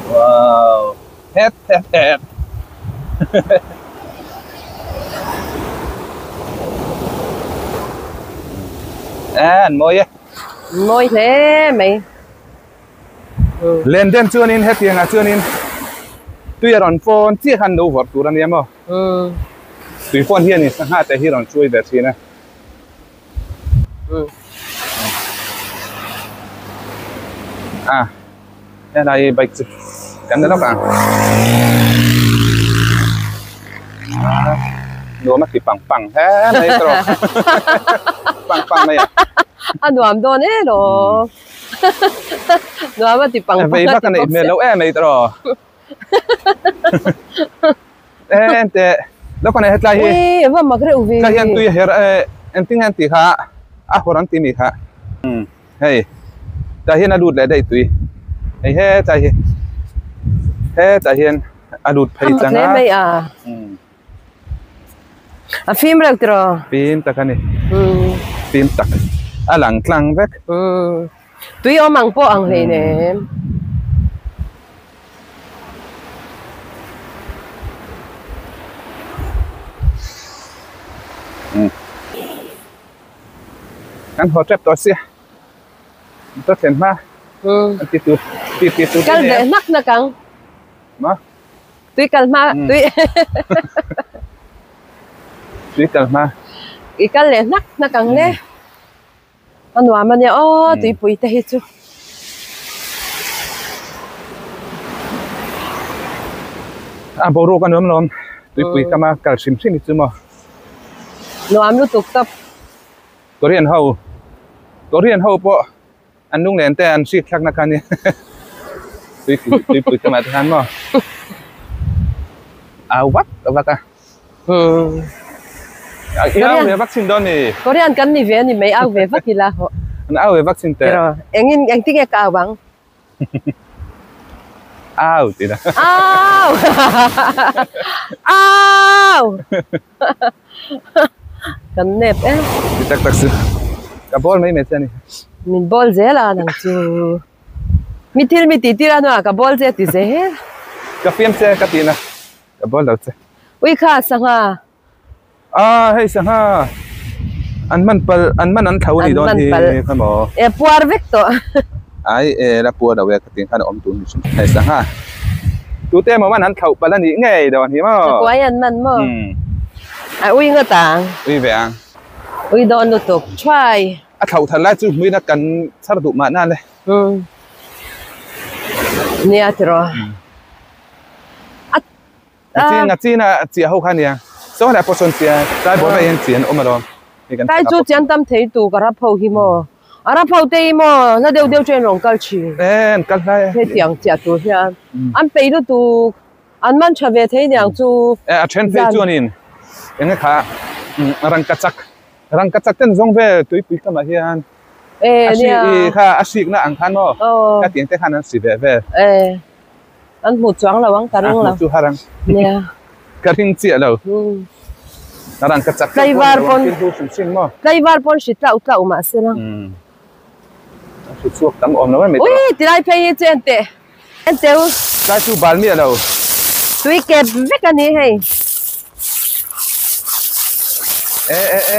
Speaker 2: wow het het het an mawi e
Speaker 1: mawi hle mai
Speaker 2: len den chuanin hetiangah chuanin tui a rawn pawn chiah khan lo vawrh tur a nia maw tui pawn hianin sangha te hi rawn hruai ve thin a a helai bike chu kan la lawk ang nuam a ti pang pang hle mai tawh pang pang mai a
Speaker 1: a nuam dawn e lo nuam a ti pang pang
Speaker 2: vei vak a neih hmel lo em mai tawh en te lawk a nei hetlai hi
Speaker 1: ui va mak reuh ve
Speaker 2: tlai hian tui a her engtin nge an tih kha a hawr an ti mi kha hei tah hian a lut leh daih tui hei hetlai hi hetlai hian a lut phei tlang a
Speaker 1: a fim reuh tiraw
Speaker 2: fim tak a ni fim tak a lang tlang vek
Speaker 1: tui awm ang pawh ang hlei nem.
Speaker 2: Kan haw tep tawh sia ta thlen hma an ti tur ti ti tur
Speaker 1: kal ve hnak hnak ang
Speaker 2: ma
Speaker 1: tui kal hma tui
Speaker 2: tui kal hma
Speaker 1: i kal leh hnak hnak ang le a nuam ania aw tuipui te hi chu
Speaker 2: a boruak a nuam lawm tuipui kama kal hrim hrim hi chu maw
Speaker 1: nuam lutuk tawp
Speaker 2: Korean ho Korean ho pawh an lunglen te an hrik thlakna kha ania tuipui tuipui kamah te khan maw au vak vak a i au ve vak chin dawn ni
Speaker 1: Korean kan ni ve ani mai au ve vak ila ho
Speaker 2: an au ve vak chin teh
Speaker 1: engin engtinge ka au ang
Speaker 2: au ti la
Speaker 1: au au kan nep e
Speaker 2: ti tak tak si ka ball mai mai che ani
Speaker 1: min ball zel a nang chu mi thil mi ti tir a hnuah ka ball che ti zel
Speaker 2: ka fiam che ka tih na ka ball lo che
Speaker 1: ui kha sangha
Speaker 2: a hei sangha an man pal an man an thlo ani dawn hi kha maw
Speaker 1: e puar vek tawh
Speaker 2: ai e la puar lo e ka tih khan a awm tur ni hrim hei sangha tute emaw man an thlo palh anih ngei dawn hi maw
Speaker 1: chakuai an man maw a ui ngawt ang
Speaker 2: ui ve ang
Speaker 1: ui dawn lutuk thuai
Speaker 2: a thlo thar lai chu hmuina kan chhar duh mahna le
Speaker 1: nia tiraw
Speaker 2: a chin a chiah ho kha ania saw helai pawh sawn chiah tlai bawr velah hian chiah an awm alawm
Speaker 1: tlai chu chian tam thei tur ka rap ho hi maw a rap ho te hi maw hla deuh deuh chu an rawn kal thin
Speaker 2: e an kal hlai
Speaker 1: hetiang chiah tur hian an peih lutuk an man tha ve thei niang chu
Speaker 2: e a then phei chuanin eng kha rangkachak rangkachak ten zawng vel tuipui kamah hian
Speaker 1: e nia
Speaker 2: kha a hrikna ang khan maw ka tiang te khan an si ve vel
Speaker 1: e an hmu chuang lo ang ka ring lo
Speaker 2: chu harang
Speaker 1: nia
Speaker 2: ka ring chiah lo rangkachak
Speaker 1: tlaivar pawn
Speaker 2: maw
Speaker 1: tlaivar pawn hri tlau tlau mah se la
Speaker 2: hri chhuak tam awm lo em
Speaker 1: ui tilai phei hi chu en teh en teu
Speaker 2: tlai chu bal miah lo
Speaker 1: tui kep vek ani hei
Speaker 2: e e e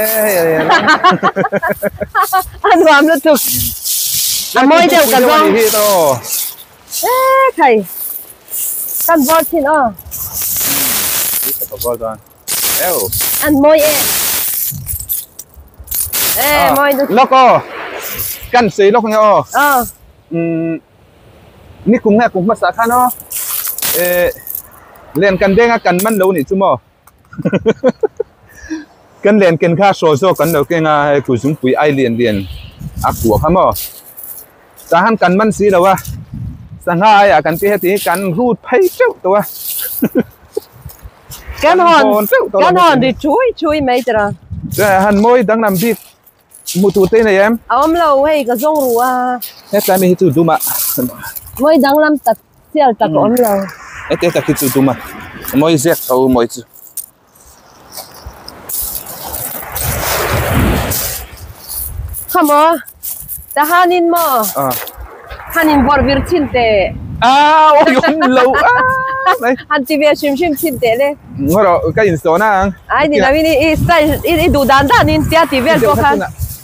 Speaker 1: a nuam lutuk a mawi deuh ka zawng e thei kan bawr thin aw an mawi e e mawi lutuk
Speaker 2: lawk aw kan sei lawk nge aw ni kum nge kum hmasa khan aw e len kan denga kan man lo ni chu maw kan len ken kha saw zawk kan lo kenga hei ku zungpui ai lian lian a kua kha maw tah han kan man si lo a sangha aiah kan ti heti kan rut phei teuh tawh a
Speaker 1: kan hawn kan hawn ri chui chui mai tira
Speaker 2: han mawi danglam bik hmuh tur te nei em
Speaker 1: a awm lo hei ka zawng ru a
Speaker 2: hetlai mi hi chu duma
Speaker 1: mawi danglam tak sial tak a awm lo.
Speaker 2: Heti tak hi chu dum a mawi ziak tho mawi chu.
Speaker 1: Kha maw tahanin maw han in vawrh vir chin teh.
Speaker 2: A awi awm lo a mai.
Speaker 1: Han ti ve hrim hrim chin teh le.
Speaker 2: Ngaw rawh ka in sawn ang.
Speaker 1: Ai ni lo in i style i duh dan dan in tia ti vel pawh khan.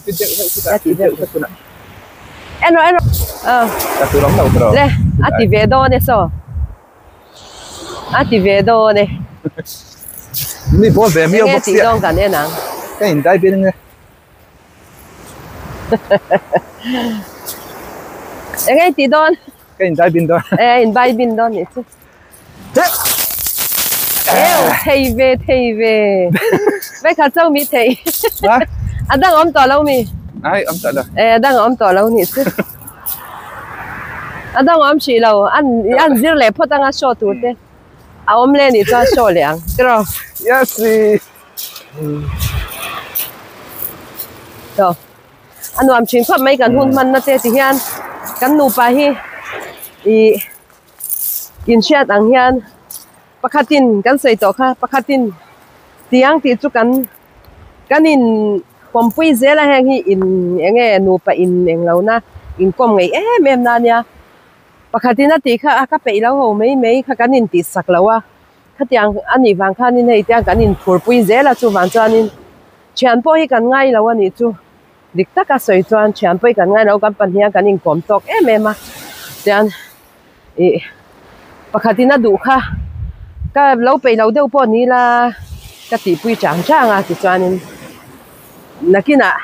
Speaker 2: Tia ti vel pawh.
Speaker 1: En rawh en rawh.
Speaker 2: Ka tur awm lo ka rawh.
Speaker 1: Le a ti ve dawn e saw. A ti ve dawn e.
Speaker 2: Mi bawl ve miau bawk sia.
Speaker 1: Enge tih dawn kan en ang.
Speaker 2: Ka in dai bin ange.
Speaker 1: Enge tih dawn?
Speaker 2: Ka in dai bin dawn.
Speaker 1: E in bai bin dawn nih chu. Eu thei ve thei ve. Vai kha chau mi thei. A dang awm tawh lo mi?
Speaker 2: Ai awm tawh lo.
Speaker 1: E a dang awm tawh lo nih chu. A dang awm hrih lo. An an zir leh phawt anga show tur te. A awm leh nih chuan show leh ang. Tiraw?
Speaker 2: Yes.
Speaker 1: Tawh. A nuam thin khawp mai kan hun hmanna te ti hian kan nupa hi ih inhriat ang hian pakhatin kan sawi tawh kha pakhatin tiang tih chu kan kan in pawmpui zel a heng hi in eng nge nupa in eng lo na inkawm ngei em em na ania pakhatin a tih kha a ka peih lo ho mai mai kha kan intih sak lo a khatiang a nih vang khanin hei tiang kan inphurpui zel a chuvang chuanin thian pawh hi kan ngai lo a nih chu. Dik taka sawi chuan thian pawh hi kan ngai lo kan pahnih a kan inkawm tawk em em a tian ih pakhatin a duh kha ka lo peih lo deuh pawh ni ila ka tihpui chang chang a tichuanin nakinah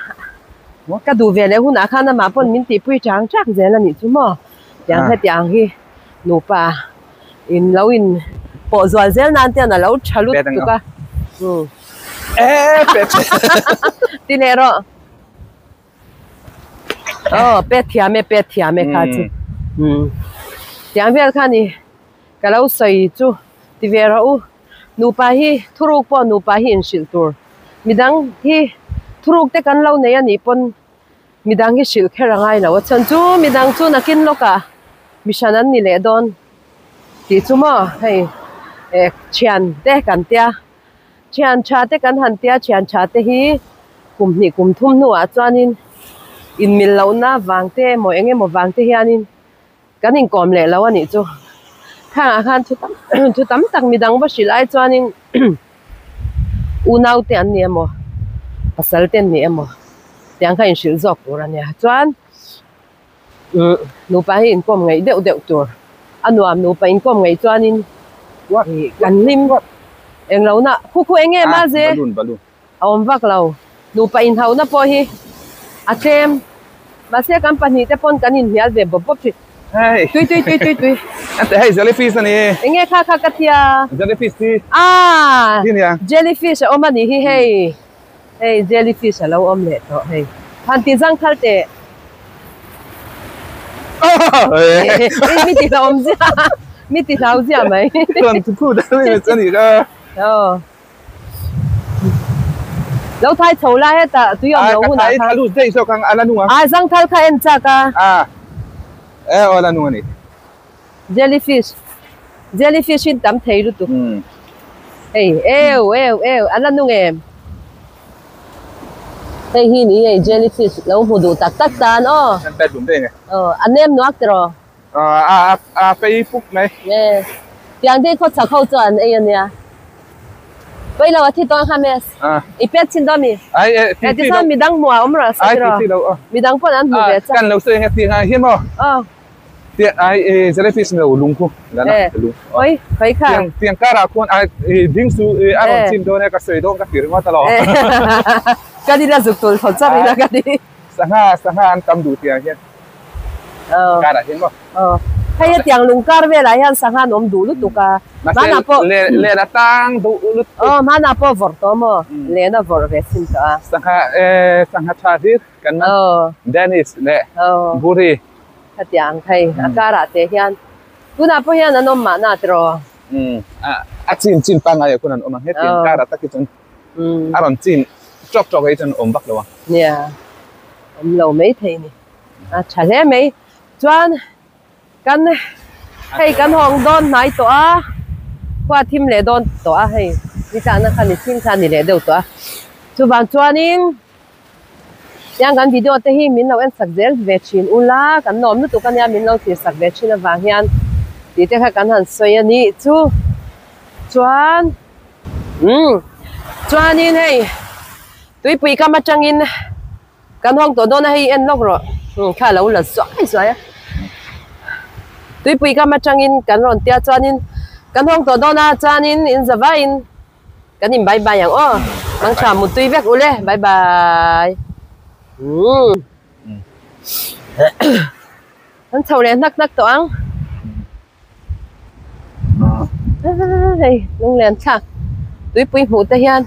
Speaker 1: ka duh ve leh hunah khan amah pawn min tihpui chang chang zel a nih chu maw tiang hetiang hi nupa in lo in pawh zual zel nan te hian a lo tha lutuk a. Ti leh rawh. Aw pet thiam e pet thiam e kha chu. Tiang vel kha ni ka lo sawi chu ti ve rawh u. Nupa hi thuruk pawh nupa hi inhrilh tur. Midang hi thuruk te kan lo nei a nih pawn midang hi hrilh kher a ngai lo a chuan chu midang chu nakin lawkah mihran an ni leh dawn tih chu maw hei eh thian te kan tia. Thian tha te kan han tia thian tha te hi kum hnih kum thum hnuah chuanin inmil lohna vang te emaw eng emaw vang te hianin kan inkawm leh lo a nih chu. Thangah khan thu tam thu tam tak midang va hrilh ai chuanin unau te an ni emaw pasal te an ni emaw tiang kha inhrilh zawk tur a nia. Chuan umm nupa hi inkawm ngaih deuh deuh tur a nuam nupa inkawm ngaih chuanin ih kan hlim englo na khu khu eng nge mahse a awm vak lo nupa inhauhna pawh hi a tlem mahse kan pahnih te pawn kan inhnial ve bawp bawp thin tui tui tui tui tui
Speaker 2: hei jellyfish a ni
Speaker 1: eng nge kha kha ka thia
Speaker 2: jellyfish hi
Speaker 1: ah jellyfish a awm a nih hi hei. Hei jellyfish a lo awm leh tawh hei. Han ti zang thal teh. Mi ti hlauhawm zia mi ti hlau zia mai.
Speaker 2: Rawn ti phut a ni chu a nih kha.
Speaker 1: Aw. Lo thai chho la hetah tui awm lo hunah khan.
Speaker 2: Ka thai lut daih zawk ang a la nung ang.
Speaker 1: A zang thal kha en chak a.
Speaker 2: A. E aw a la nung a ni.
Speaker 1: Jellyfish jellyfish in tam thei lutuk hei eu eu eu a la nung em hei hi ni hei jellyfish lo hmu duh tak tak tan aw aw a nem nuak tiraw
Speaker 2: a a fei puk mai
Speaker 1: e tiang te khaw chak ho chuan an ei ania pailo a thi tawn kha mes i pet chin dawn mi e tichuan midang hmuh a awm rawh se tiraw midang pawn an hmu ve chak
Speaker 2: kan lo sawi ang e tiang ah hian maw
Speaker 1: aw
Speaker 2: Tiang ai e jellyfish lo lung khu la na lung.
Speaker 1: Oi khoi kha.
Speaker 2: Tiang tiang kara khuan ai e ding su e a ron chin dawn e ka sawi dawn ka ti ringawt alawm.
Speaker 1: Ka ni la zuk tul thawt char ila ka ni.
Speaker 2: Sangha sangha an tam duh tiang hian. Kara hian maw.
Speaker 1: Aw. Hei he tiang lung kar velah hian sangha an awm duh lutuk a. Hmanah pawh
Speaker 2: le len a tang duh lutuk.
Speaker 1: Aw hmanah pawh vawrh tawh maw. Len a vawrh ve thin tawh a.
Speaker 2: Sangha e sangha tha hlir kan man. Dennis leh Buri.
Speaker 1: Khatiang hei a karah te hian tunah pawh hian an awm mahna tiraw?
Speaker 2: Umm a chin chin pangngai ah khuan an awm ang hetiang karah tak hi chuan a rawn chin tawk tawk hi chuan awm vak lo ang.
Speaker 1: Nia awm lo mai thei ni a tha hle mai chuan kan Hei kan hawng dawn hnai tawh a, khua thim leh dawn tawh a hei ni tlakna kha ni thim kha a ni leh deuh tawh a. Chuvang chuanin tiang kan video te hi min lo en sak zel ve thin ula, kan nuam lutuk ania min lo thlir sak ve thin avang hian tih te kha kan han sawi a nih chu. Chuan umm chuanin hei tuipui kam atangin Kan hawng tawh dawn a hei en lawk rawh umm kha a lo la zuai zuai a tuipui kam atangin kan rawn tia chuanin kan hawng tawh dawn a chuanin in za vaiin kan in bye bye ang aw mangtha mutui vek ule bye bye umm kan chho leh hnak hnak tawh ang hei lunglen thlak tuipui hmuh te hian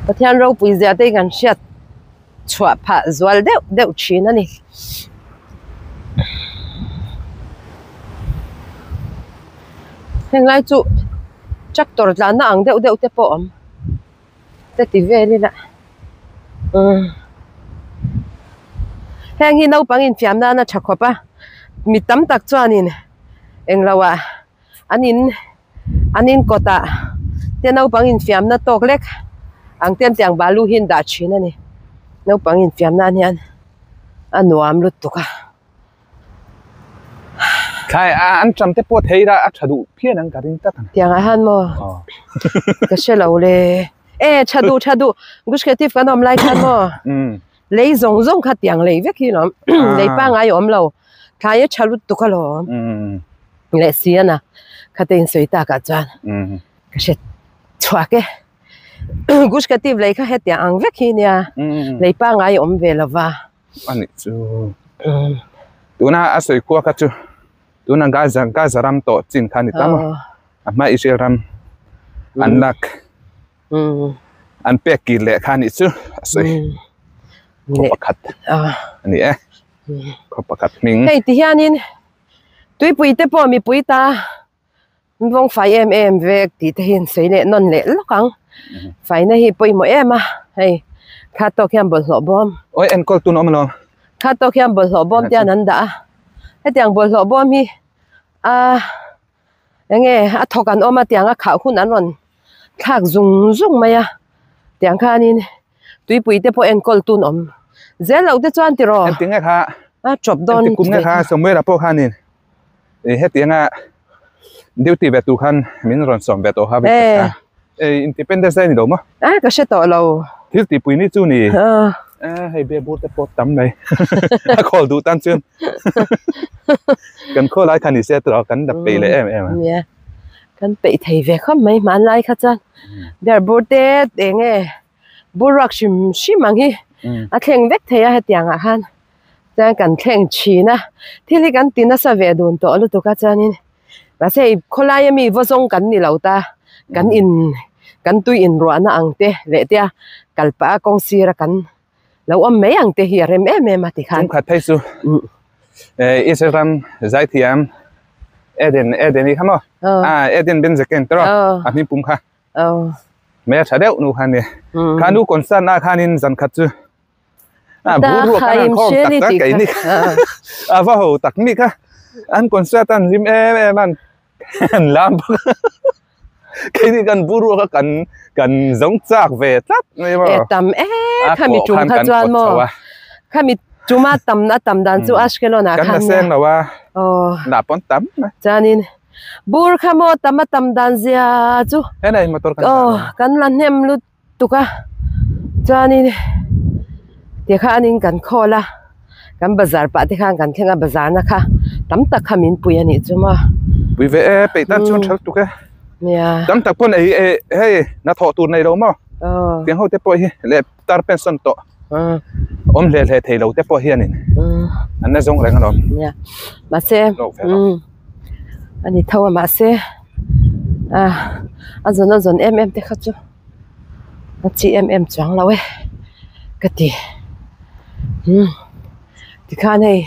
Speaker 1: Pathian ropui zia te hi kan hriat chhuah phah zual deuh deuh thin a ni. Heng lai chu tractor tlanna ang deuh deuh te pawh a awm te ti vel ila umm heng hi naupang infiam nana tha khawp a mi tam tak chuanin englo ah an in an in kawt ah te naupang infiam na tawk lek ang te an tiang balu hi an dah thin a ni naupang infiam nan hian a nuam lutuk a.
Speaker 2: Thlai a an ṭam te pawh thei ila a ṭha duh phian ang ka ring tlat ang.
Speaker 1: Tiang ah hian maw ka hre lo le e ṭha duh ṭha duh Gush Katif kan awm lai khan maw lei zawng zawng kha tiang lei vek hi lawm lei pangngai a awm lo thlai a ṭha lutuk alawm leh si a na khate in sawi tak ah chuan ka hre chhuak e Gush Katif lei kha hetiang ang vek hi nia lei pangngai a awm ve lo va.
Speaker 2: A nih chu tuna a sawi khua kha chu tuna Gaza Gaza ram tawh chin kha a ni ta maw a hma Israel ram an lak an pek kir leh kha a nih chu a sawi khaw pakhat a ni e khaw pakhat hming.
Speaker 1: Hei ti hianin tuipui te pawh mipui ta Vawng fai em em vek tih te hi an sawi leh nawn leh lawk ang. Faina hi pawimawh em a, hei thla tawk hian bawlhhlawh bawm.
Speaker 2: Awi enkawl tun awm alawm.
Speaker 1: Thla tawk hian bawlhhlawh bawm te hian an dah a, hetiang bawlhhlawh bawm hi a enge a thawk an awm a tiang a khah hun an rawn thlak zung zung mai a, tiang khanin tuipui te pawh enkawl tun awm zel loh te chuan tiraw.
Speaker 2: Engti nge kha
Speaker 1: a chawp dawn.
Speaker 2: Engti kum nge kha Samuela pawh khanin. Hetianga duty ve tur khan min rawn sawm ve tawh a eh Independence Day ni lo maw?
Speaker 1: A ka hre tawh lo.
Speaker 2: Thil tihpui ni chu ni. Hei be bur te pawh tam mai. A khawl duh tan chuan kan khawl lai kha ni se tawh kan la peih leh em em a.
Speaker 1: Nia kan peih thei ve khawp mai hmanlai kha chuan bear bur te eng nge bur ruak hrim hrim ang hi a thleng vek thei a hetiang ah khan. Chuan kan thleng thin a, thil hi kan ti nasa ve dun tawh lutuk a chuanin mahse hei khawlaia mi vaw zawng kan ni lo ta, kan in kan tui inruahna ang te leh tia kal pah a kawng sira kan lo awm mai ang te hi a rem em em a tikhan.
Speaker 2: Chungkhat phei chu Israel ram zaithiam Eden Eden i kha maw? Eden Ben Zaken te rawh a hming pum kha hmel tha deuh nu kha a ni. Kha nu concert na khanin zan khat chu A bur ruak an han khawm tak tak kei ni a va ho tak mi kha an concert an hlim em em an an lam bawk a kei ni kan bur ruak a kan kan zawng chak ve tlat mai maw
Speaker 1: e tam em khami tum kha chuan maw khami tuma tam na tam dan chu Ashkelon ah
Speaker 2: khan kan la seng lo a lah pawn tam mai
Speaker 1: chuanin bur kha maw tam a tam dan zia chu
Speaker 2: henai motor kan
Speaker 1: kan la hnem lut tuk a chuanin tikhanin kan khawl a kan bazar pah te khan kan thleng a bazar na kha tam tak kha min pui a nih chu maw.
Speaker 2: Pui ve e peih tan chuan thal tuk e
Speaker 1: nia
Speaker 2: tam tak pawn ei e hei hnathawh tur nei lo maw tiang ho te pawh hi leh tar pension tawh awm hle hle thei lo te pawh hianin an la zawng reng alawm
Speaker 1: nia mahse a ni tho a mahse a zawn a zawn em em te kha chu. A chi em em chuang lo e ka ti umm tikhan hei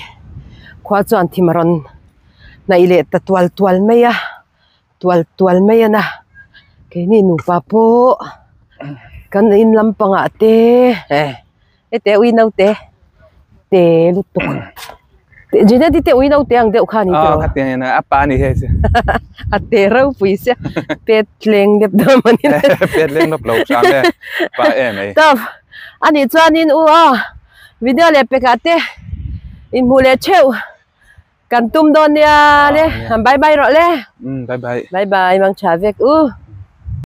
Speaker 1: khua chuan thim a rawn hnaih leh ta tual tual mai a tual tual mai a na keini nupa pawh kan in lampangah te eh hete ui naute te lutuk. Jeanette te ui naute ang deuh kha ni
Speaker 2: tiraw? Aw khatiang hian a pa a ni hei chu.
Speaker 1: A te ropui sia pet leng dep dawn maw ni le.
Speaker 2: Pet leng lawp lo hram e pa em ei.
Speaker 1: Tawp anih chuanin u aw video leh pekah te inhmuh leh theuh kan tum dawn nia le bye bye rawh le.
Speaker 2: Bye bye.
Speaker 1: Bye bye mang tha vek u.